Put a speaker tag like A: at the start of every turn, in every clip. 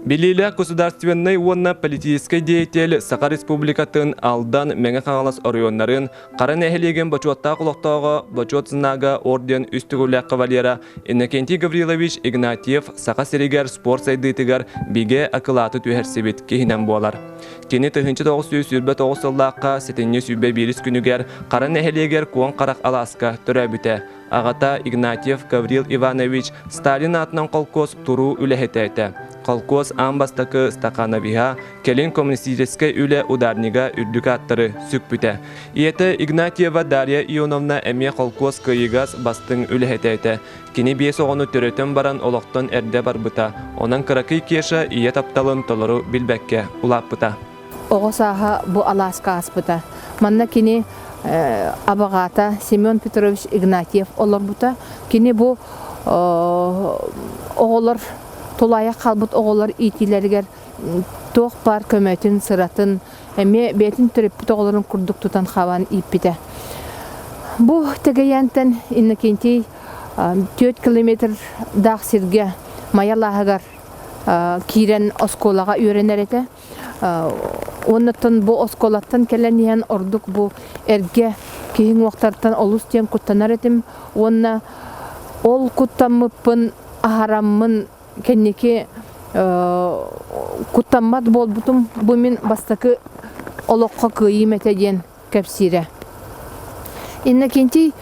A: Билиилээх государственнай уонна политическай деятель Саха Республикатын Алдан, Мэҥэ Хаҥалас оройуоннарын Хара нэһилиэгин бочуоттаах олохтооҕо Бочуот знага орден үс төгүллээх кавалера Иннокентий Гаврилович Игнатьев Саха сиригэр спорт сайдыытыгар бигэ акылааты түһэрсибит киһинэн буолар. Кини 1929 сыллаахха сэтинньи 21 күнүгэр Хара нэһилиэгэр Куоҥ Харах алааска төрөөбүтэ. Аҕата Игнатьев Гаврил Иванович Сталин аатынан холкуос туруу үлэһитэ этэ. Холкуос аан бастакы стахановиһа, кэлин коммунистическай үлэ ударнига үрдүк ааттары сүкпүтэ. Ийэтэ Игнатьева Дарья Ионовна эмиэ холкуос кыайыгас бастыҥ үлэһитэ этэ. Кини биэс оҕону төрөтөн баран олохтон эрдэ барбыта. Онон кыракый Кеша ийэ тапталын толору билбэккэ улааппыта.
B: Оҕо сааһа бу алааска ааспыта. Манна кини абаҕаата Семен Петрович Игнатьев олорбута. Кини бу оҕолор тулаайах хаалбыт оҕолор иитиилэригэр туох баар көмөтүн, сыратын эмиэ бэйэтин төрөппүт оҕолорун курдук тутан хабан ииппитэ. Бу Тэгэйээнтэн Иннокентий 4 километрдаах сиргэ Майа алааһыгар киирэн оскуолаҕа үөрэнэр этэ. Уоннаттан бу оскуолаттан кэлэн иһэн ордук бу эргэ киһи уҥуохтартан олус диэн куттанар этим уонна ол куттаммыппын аһараммын кэнники куттаммат буолбутум бу мин бастакы олоххо кыайыым этэ диэн кэпсиирэ. Иннокентий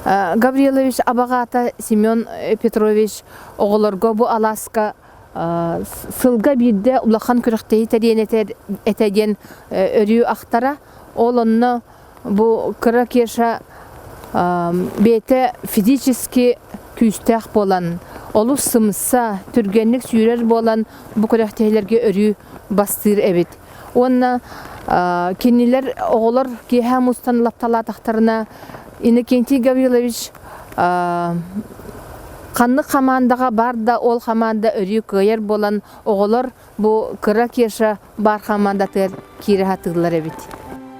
B: Гаврилович абаҕаата Семен Петрович оҕолорго бу алааска сылга биирдэ улахан күрэхтэһии тэрийэн этэ диэн өрүү ахтара. Ол онно бу кыра Кеша бэйэтэ физически күүстээх буолан, олус сымса, түргэнник сүүрэр буолан бу күрэхтэһиилэргэ өрүү бастыыр эбит. Уонна кинилэр оҕолор киэһэ мустан лапталаатахтарына Иннокентий Гаврилович ханнык хамаандаҕа бар да ол хамаанда өрүү кыайар буолан оҕолор бу кыра Кеша баар хамаандатыгар киирэ сатыыллар эбит.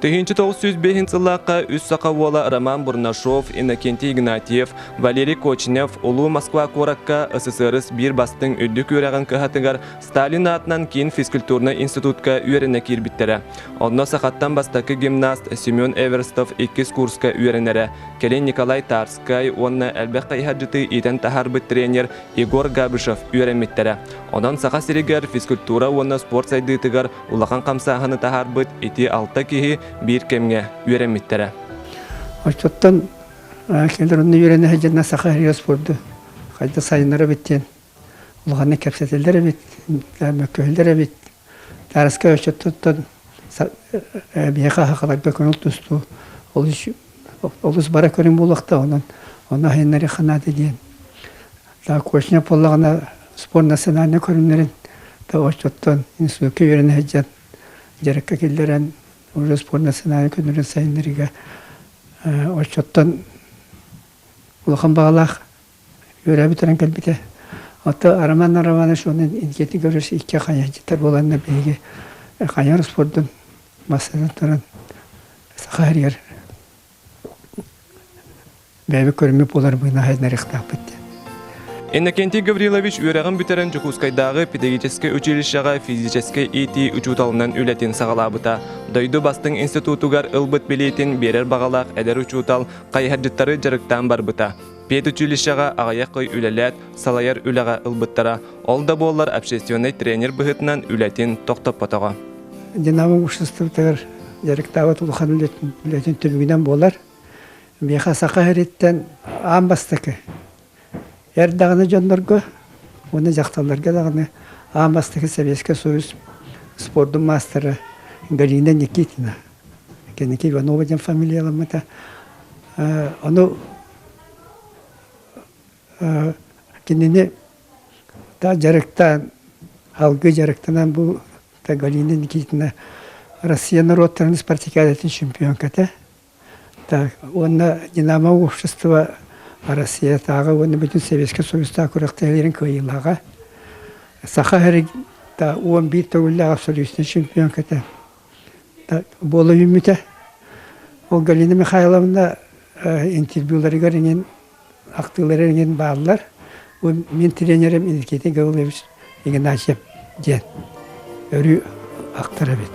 A: 1905 сыллаахха үс саха уола Роман Бурнашов, Иннокентий Игнатьев, Валерий Кочнев Улуу Москва куоракка СССР биир бастыҥ үрдүк үөрэҕин кыһатыгар Сталин аатынан киин физкультурнай институтка үөрэнэ киирбиттэрэ. Онно сахаттан бастакы гимнаст Семен Эверстов иккис курска үөрэнэрэ. Кэлин Николай Тарскай уонна элбэх хайыһардьыты иитэн таһаарбыт тренер Егор Габышев үөрэммиттэрэ. Онон Саха сиригэр физкультура уонна спорт сайдыытыгар улахан хамсааһыны таһаарбыт ити алта киһи биир кэмҥэ үөрэммиттэрэ.
C: Оччоттон кэлэр онно үөрэнэ сылдьан саха сиригэр спорду хайда сайыннара эбит диэн улаханнык кэпсэтэллэр эбит, мөккүһэллэр эбит. Таараска оччоттон биһиэхэ сахаларга көҥүл тустуу олус олус бара көрүҥ буолуохта онон ону аһыннары ханаата диэн. Та Кочнев буоллаҕына спорт национальнай көрүҥнэрин да оччоттон институкка үөрэнэ сылдьан дьарыкка киллэрэн уже спорт национальнай көрүҥнэрин сайыннарыыга оччоттон улахан баҕалаах үөрэ бүтэрэн кэлбитэ. Оттон Роман Романович уонна Инкети Гаврилович икки хайыһардьыттар буоланнар биһиги хайыһар спордун массыынан туран Саха сиригэр бэйэбит көрүммүт буолар быһыылаах диэн.
A: Иннокентий Гаврилович үөрэҕин бүтэрэн Дьокуускайдааҕы педагогическай училищеҕа физическэй иитии учууталынан үлэтин саҕалаабыта. Дойду бастыҥ институтугар ылбыт билиитин биэрэр баҕалаах эдэр учуутал хайыһардьыттары дьарыктаан барбыта. Педучилищеҕа аҕыйах ый үлэлээт, салайар үлэҕэ ылбыттара. Ол да буоллар общественнай тренер быһыытынан үлэтин тохтоппотоҕо.
C: Динамо обществотыгар дьарыктаабыт улахан үлэтин түмүгүнэн буолар. Миэхэ Саха сириттэн аан бастакы эр даҕаны дьоннорго уонна дьахталларга даҕаны аан бастакы Советскай Союз спордун маастара Галина Никитина. Кэнники Иванова диэн фамилияламмыта. Ону кинини та дьарыктаан, алгы дьарыктанан бу Галина Никитина Россия норуоттарын спартакиадатын чемпионката. Так, уонна Динамо общество Россиятааҕы уонна бүтүн Советскай Союзтаах күрэхтэһиилэрин кыайыылааҕа. Саха сирин 11 төгүллээх абсолютнай чемпионката. Буола үүммүтэ. Ол Галина Михайловна интервьюларыгар иҥин, ахтыыларыгар иҥин бааллар. Бу мин тренерим Никита Гаврилович Игнатьев. диэн өрүү ахтар эбит.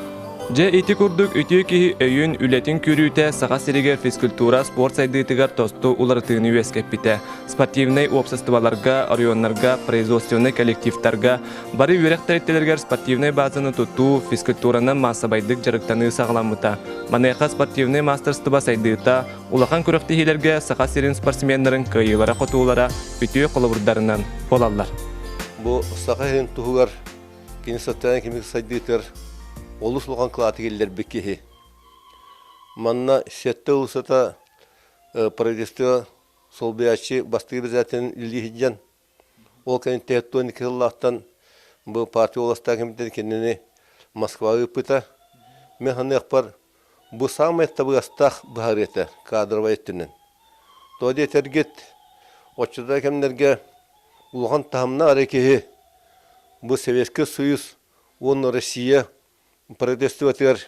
A: Дьэ ити курдук үтүө киһи өйүн, үлэтин көрүүтэ Саха сиригэр физкультура, спорт сайдыытыгар тосту уларытыыны үөскэппитэ. Спортивнай уопсастыбаларга, оройуоннарга, производственнай коллективтарга, бары үөрэх тэрилтэлэригэр спортивнай базаны тутуу, физкультуранан маассабайдык дьарыктаныы саҕаламмыта. Маныаха спортивнай маастарыстыба сайдыыта, улахан күрэхтэһиилэргэ Саха сирин спортсменнарын кыайыылара-хотуулара үтүө холобурдарынан буолаллар.
D: Бу Саха сирин туһугар кини социальнай кэмигэр сайдыытыгар олус улахан кылааты киллэрбит киһи. Манна сэттэ уулуссата правительство солбуйааччы бастакы председателин үлэлии сылдьан, ол кэнниттэн 72 сыллаахтан бу партия уоластаах кэмиттэн кинини Москваҕа ыыппыта. Мин саныахпар, бу саамай табыгастаах быһаарыы этэ кадровай өттүнэн. Тоҕо диэтэргит, оччотооҕу кэмнэргэ улахан таһымнаах эрэ киһи бу Советский Союз уонна Россия правительствотыгар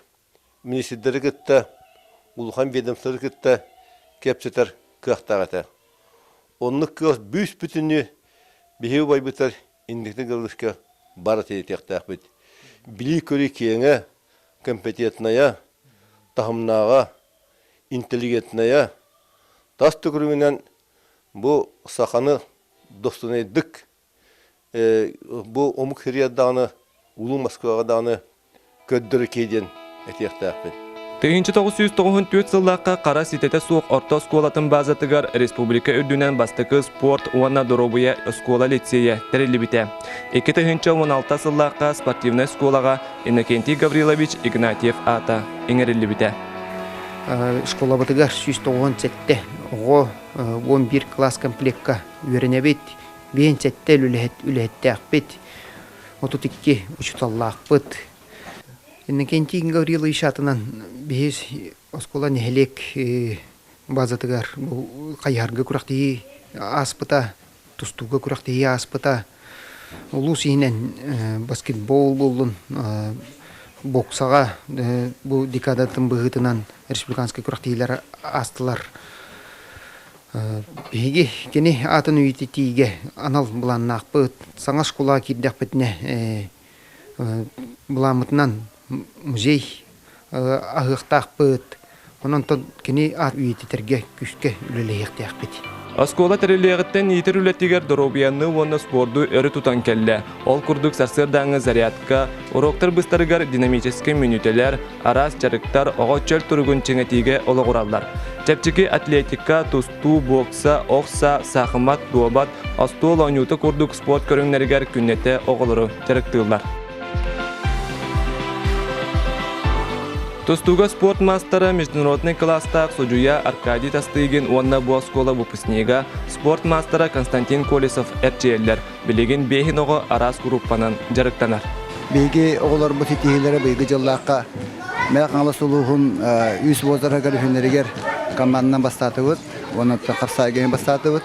D: министрдэри кытта, улахан ведомстволары кытта кэпсэтэр кыахтаах этэ. Оннук кыах бүүс-бүтүннүү биһиги убайбытар инникитин Гавриловичка бары тиэтиэхтээхпит. Билии-көрүү киэҥэ, компетентная, таһымнааҕа, интеллигентная, тас төкүрүгүнэн бу саханы достойнайдык бу омук сиригэр даҕаны, Улуу Москваҕа даҕаны көрдөрө киһи диэн этиэхтээхпин.
A: 1994 сыллаахха хара ситэтэ суох орто оскуолатын базатыгар республика үрдүнэн бастакы спорт уонна доруобуйа оскуола-лицейэ тэриллибитэ. 2016 сыллаахха спортивнай оскуолаҕа Иннокентий Гаврилович Игнатьев аата иҥэриллибитэ.
E: Школабытыгар 197 оҕо 11 класс комплекка үөрэнэбит. 57 үлэһит үлэһиттээхпит, 32 учууталлаахпыт. Иннокентий Гаврилович аатынан биһи оскуола нэһилиэк базатыгар бу хайыһарга күрэхтэһии ааспыта, тустууга күрэхтэһии ааспыта. Улуус иһинэн баскетбол буоллун, боксаҕа бу декадатын быһыытынан республиканскай күрэхтэһиилэр аастылар. Биһиги кини аатын үйэтитиигэ анал былааннаахпыт. Саҥа школаҕа киирдэхпитинэ былааммытынан музей аһыахтаахпыт. Онон кини аат үйэтитэргэ күүскэ үлэлэһиэхтээхпит.
A: Оскуола тэриллиэҕиттэн иитэр үлэтигэр доруобуйаны уонна спорду өрө тутан кэллэ. Ол курдук сарсыардааҥҥы зарядка, уроктар быстарыгар динамическай мүнүүтэлэр, араас дьарыктар оҕо чөл туругун чиҥэтиигэ олоҕураллар. Чэпчэки атлетика, тустуу, бокса, ох саа, саахымат, дуобат, остуол оонньуута курдук спорт көрүҥнэригэр күннэтэ оҕолору дьарыктыыллар. Тустууга спорт маастара международный кылаастаах судьуйа Аркадий Тастыгин уонна бу оскуола выпускнига спорт маастара Константин Колесов эрчийэллэр. Билигин биэһин оҕо араас группанан дьарыктанар.
F: Биһиги оҕолорбут ситиһиилэрэ быйылгы дьыллаахха Мэҥэ Хаҥалас улууһун үс возраһыгар үһүннэригэр команданан бастаатыбыт уонна хапсаайга бастаатыбыт.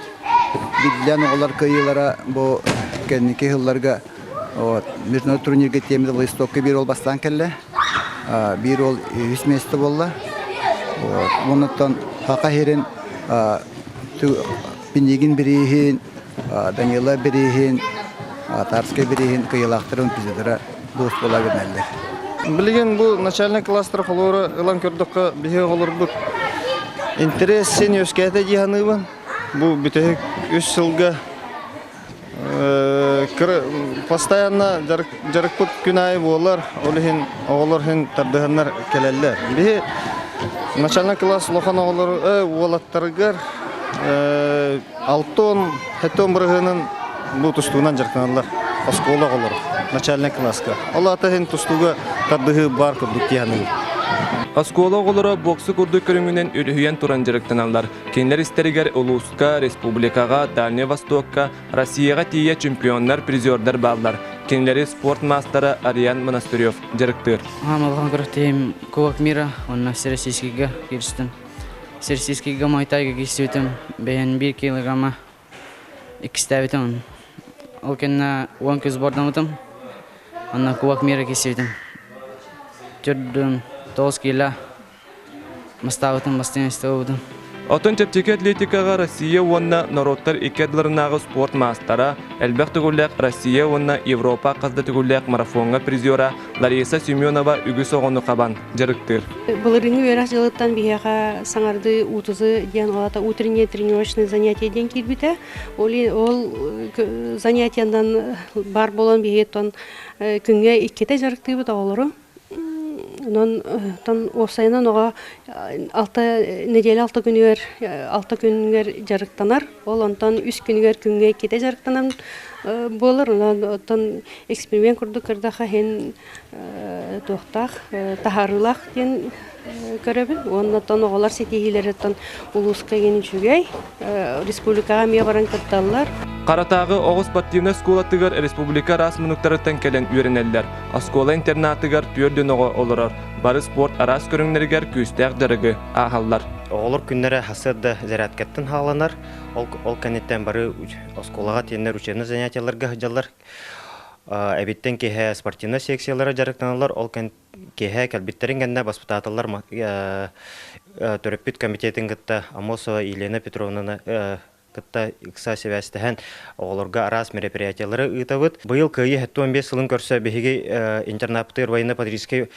F: Биллэн оҕолор кыайыылара бу кэнники сылларга вот, международный турнирга тиэмэ Владивостокка биир ол бастаан кэллэ. Биир ол үс миэстэ буолла. Вот. Оннуттан Хака сирин Пинигин бирииһин Данила бирииһин, Тарскай бирииһин кыйылаахтарын призердара дуос буола гынэллэр.
G: Билигин бу начальный класстар холуора ылан көрдөххө биһи оҕолорбут интерес син үөскээтэ дии саныыбын. Бу бүтэһик үс сылга постоянно дьарыкпыт күн аайы буолар, ол иһин оҕолор иһин тардыһаннар кэлэллэр. Биһи начальный класс улахан оҕолору уолаттарыгар Алтон, хэттон бырыһыанын бу тустуунан дьарыктаналлар оскуола оҕолоро начальнай кылааска. Ол аата иһин тустууга тардыһыы баар курдук дии саныыбын.
A: Оскуола оҕолоро бокса курдук көрүҥүнэн үлүһүйэн туран дьарыктаналлар. Кинилэр истэригэр улууска, республикаҕа, Дальнай Востокка, Россияҕа тиийэ чемпионнар, призердар бааллар. Кинилэри спорт маастара Ариан Монастырев дьарыктыыр.
H: Аһаам улахан күрэхтэһиим Кубок мира уонна Всероссийскийга кииристим. Сельсийскийгэ Муайтайга киирсибитим, бэйэн биир килограмма иккистээбитим. Ол кэннэ уон күн сбордаммытым, онно Кубок мира киирсибитим. Төрдүн тоҕус киилэ бастаабытым, бастыҥ ылбытым.
A: Оттон чэпчэки атлетикаҕа Россия уонна норуоттар икки ардыларынааҕы спорт маастара, элбэх төгүллээх Россия уонна Европа хас да төгүллээх марафоҥҥа призера Лариса Семенова үгүс оҕону хабан дьарыктыыр.
I: Былырыыҥҥы үөрэх дьылыттан биһиэхэ саҥардыы УТЗ диэн ол утреннее тренировочное занятие диэн киирбитэ. Ол, ол занятиянан бар буолан биһиги күҥҥэ иккитэ дьарыктыыбыт оҕолору. Онон оттон уопсайынан оҕо алта нэдиэлэ алта күнүгэр алта күнүгэр дьарыктанар. Ол онтон үс күнүгэр күҥҥэ иккитэ дьарыктанан буолар. Онон оттон эксперимент курдук көрдөххө иһин туохтаах таһаарыылаах диэн көрөбүн. Уонна оттон оҕолор ситиһиилэриттэн улууска игин үчүгэй. Республикаҕа эмиэ баран кытталлар.
A: Харатааҕы оҕо спортивнай оскуолатыгар республика араас муннуктарыттан кэлэн үөрэнэллэр. Оскуола интернатыгар түөрт оҕо олорор. Бары спорт араас көрүҥнэригэр күүстээх дьарыгы ааһаллар.
J: Оҕолор күннэрэ сарсыарда зарядкаттан хааланар. Ол, ол кэнниттэн бары оскуолаҕа тиэннэр учебнай занятиеларга сылдьаллар. Эбиттэн киэһэ спортивнай секциялара дьарыктаналлар. Ол киэһэ кэлбиттэрин кэннэ баспытааталлар төрөппүт комитетын кытта Амосова Елена Петровнаны кытта ыкса сибээстэһэн оҕолорго араас мероприятиялары ыытабыт. Быйыл Кыайыы 75 сылын көрсө биһиги интернаппытыгар военно-патриотическай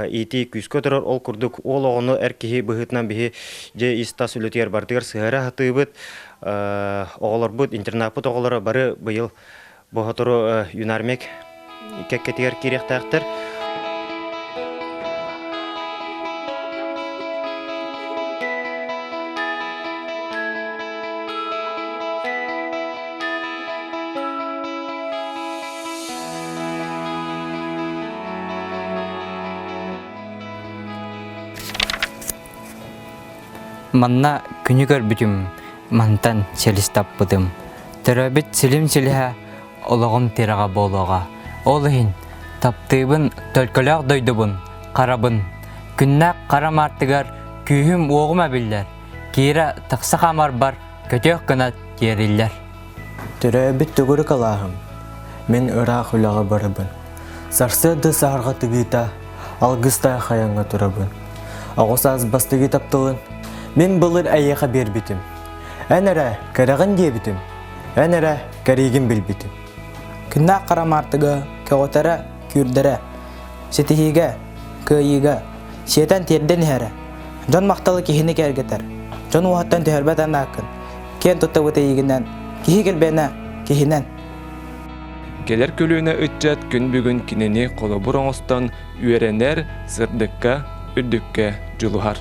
J: иитии күүскэ турар. Ол курдук уол оҕону эр киһи быһыытынан биһи дьиэ ис-тас үлэтигэр барытыгар сыһыара сатыыбыт. Оҕолорбут, интернаппыт оҕолоро бары быйыл Бу сотору юнармек кэккэтигэр киириэхтээхтэр.
K: Манна күнү көрбүтүм, мантан силис таппытым. Төрөөбүт силим силиһэ олоҕум тирэҕэ буолуоҕа. Ол иһин таптыыбын төлкөлөөх дойдубун, харабын. Күннээх хара маартыгар күүһүм-уоҕум эбиллэр, киирэ тахса хаамарбар көтүөх гына тиэриллэр.
L: Төрөөбүт төгүрүк алааһым, мин ыраах үлэҕэ барабын. Сарсыарда саһарҕа тыгыыта алгыстаах айаҥҥа турабын. Оҕо саас бастыгы тапталын мин былыр эйиэхэ биэрбитим. Эн эрэ кэрэҕин диэбитим, эн эрэ кэриигин билбитим.
M: Күннээх хара маартыга көҕүтэрэ, күүрдэрэ, ситиһиигэ, кыайыыга, сиэтэн тиэрдэн иһэрэ. Дьон махталы киһини кэргэтэр, дьон уоһуттан түһэрбэт анааккын, киэн туттабыт эйигинэн, киһи килбиэнэ киһинэн.
A: Кэлэр көлүөнэ ыччат күн бүгүн кинини холобур оҥостон үөрэнэр, сырдыкка, үрдүккэ дьулуһар.